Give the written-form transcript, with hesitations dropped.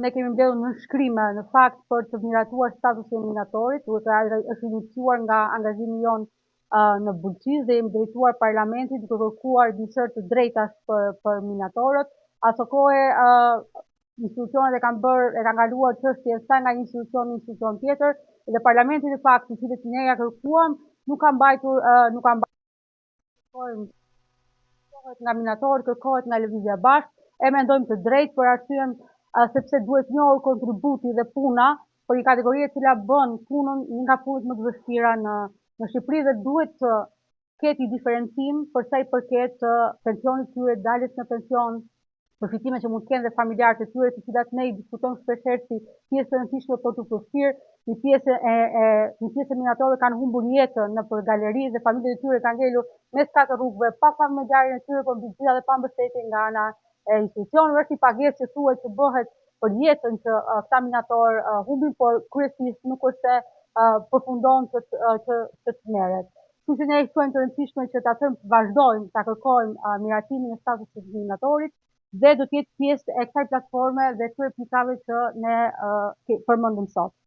Ne kemi mbledhur nënshkrime në fakt për të miratuar statusin e minatorit, duke është iniciuar nga angazhimi jonë në Bulqizë dhe jemi drejtuar parlamentit duke kërkuar një sërë të drejtash për minatorët. Asokohe institucionet e kanë bërë, e kanë kaluar çështjen sa nga një institucion në institucion tjetër dhe parlamenti në fakt, të cilit ne ja kërkuam, nuk ka mbajtur nuk ka mbajtur kërkohet nga minatorët, kërkohet nga Lëvizja Bashkë, e mendojmë të drejtë për arsyen sepse duhet njohur kontributi dhe puna për një kategori e cila bën punën një nga punët më të vështira në Shqipëri dhe duhet të ketë një diferencim për sa i përket pensionit të tyre, daljes në pension, përfitime që mund të kenë dhe familjarët e tyre, të cilat ne i diskutojmë shpeshherë si pjesë të rëndësishme për të përfshirë. Një pjesë e minatorëve kanë humbur jetën nëpër galeri dhe familjet e tyre kanë ngelur mes katër rrugëve pa familjarin e tyre, por mbi të gjitha dhe pa mbështetje nga ana e institucioneve. Është një pagesë që thuhet që bëhet për jetën që këta minatorë humbin, por kryesisht nuk është se përfundon që të merret. Kështu që ne e quajmë të rëndësishme që ta thëmë vazhdojmë ta kërkojmë miratimin e statusit të minatorit dhe do të jetë pjesë e kësaj platforme dhe këtyre pikave që ne përmendëm sot.